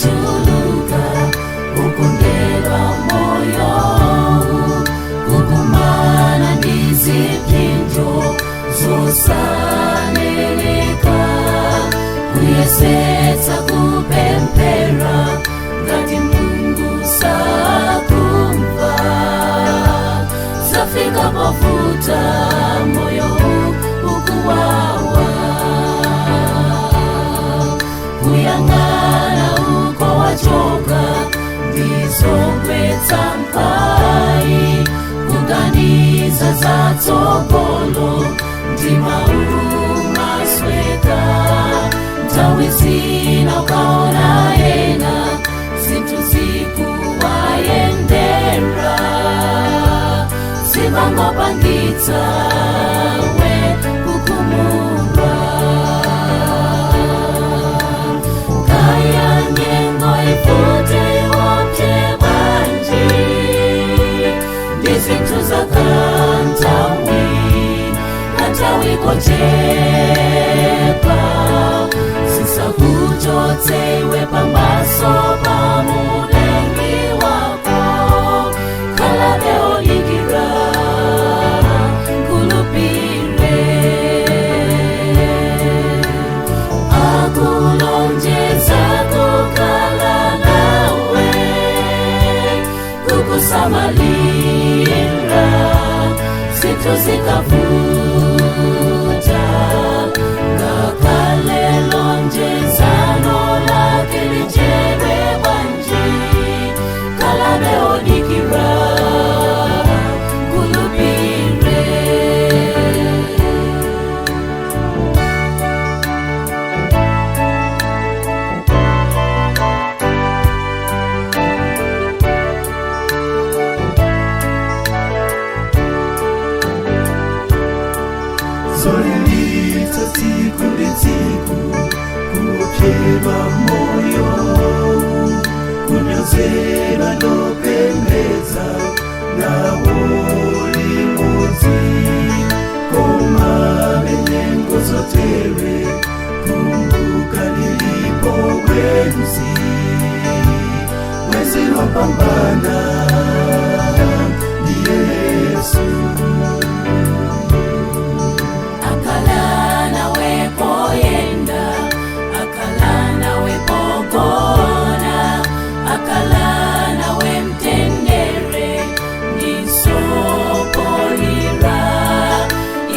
Zochuluka ukundedwa moyo kukumana ndiziphinjo zosaneleka kuyesetsa kupemphera ngati Mulungu sakumva zafika povuta moyo ukuwawa kuyang'ana uko wachoka ndizogwetsa mphwayi kuganiza zatsogolo mtima umasweka nthawi zina ukaona ena zinthu zikuwayendera zimangopangitsa we kukhumudwa kaya nyengo ivute wopye bwanji ndizinthu zakanthawi kanthawi kochepa zisakuchotse iwe pamaso pa Mulengi wako khalabe odikira khulupire akulonjeza kukhala nawe kukusamalira zinthu zikavuta ngakhale lonjezano lake lichedwe bwanji khalabe odikira khulupire. Zolilitsa tsiku ndi tsiku kupyedwa moyo kunyozera ndopembedza nawo limodzi koma benyengo zotere kumbuka lilipo bwenzi bwenzi lopambana ndiye Yesu. Akhala nawe poyenda akhala nawe pogona akhala nawe mtendere ndisopolira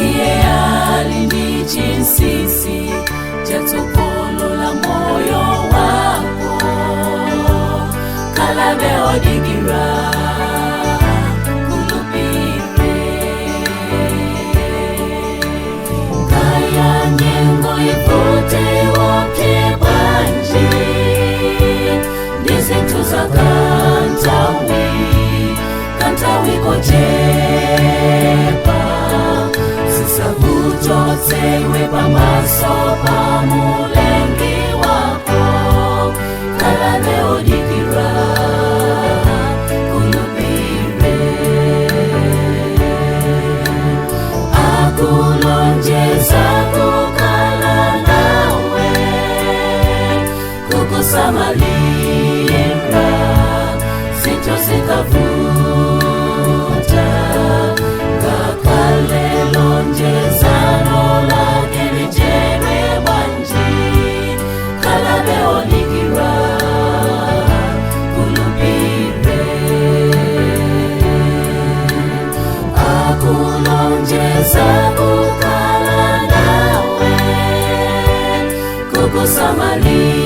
iye ali ndi chinsinsi chatsogolo la moyo wako khalabe odikira khulupire kaya nyengo ivute wopye bwanji ndizinthu zakanthawi kanthawi kochepa zisakuchotse iwe pamaso pa Mulengi wako khalabe odikira khulupire akulonjeza kukhala nawe kukusamalira zinthu zikavuta ngakhale lonjezano lake lichedwe bwanji khalabe odikira khulupire akulonjeza kukhala nawe kukusamalira.